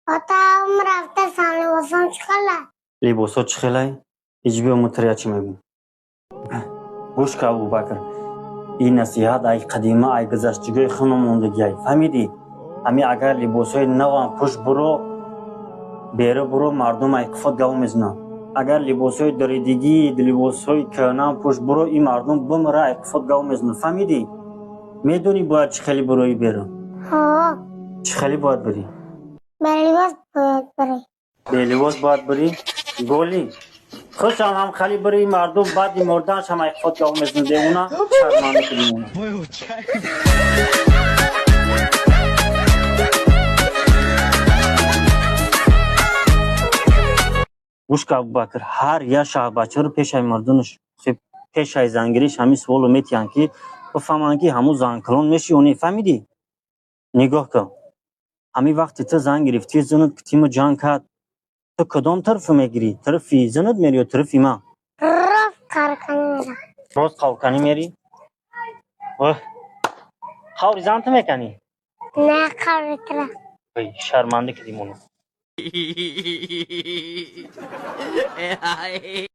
Отам рафтасан, либосам чӣ хела? Либосо чӣ хелай? Иҷ биё, мутария чӣ мегӯ. Гӯш ка, Абубакр, ин насиҳат ай қадима, ай гузаштагиҳои хуно мондагиай, фаҳмидӣ? Ҳами агар либосҳои навам пӯш, буро беру буро, мардум ай қифот гав мезананд. Агар либосҳои даридигӣ, либосҳои кӯҳнам пӯш буро, ин мардум бимира, ай қифот гав мезананд, фаҳмидӣ? Медонӣ, бояд чӣ хеле бурои беру? Ҳо. Чӣ хеле бояд бирӣ? Ба либос бояд барӣ. Белибос бояд бирӣ, голи хушам ҳам хали бирӣ, мардум баъди мурданшам ай қифот гав мезананд, девона, шарманда кунӣ. Гӯш ка, Абубакр, ҳар як шаҳбачаро пешаи мардунаш, пешаи зангириш ҳамин суоло метиҳанд, ки бифаҳманд, ки ҳамун занкалон меши ё не, фаҳмидӣ? Нигоҳ кун, ҳамин вақте ту зан гирифтӣ, зинат тиму ҷанг кард, ту кадом тарафу мегирӣ? Тарафи зинат мери ё тарафи ман? Рост қарқанӣ мерам. Рост қавканӣ мерӣ? Оҳ, қаври зан ту меканӣ? Не, қаври тура. Ой, шарманда кардӣ моно.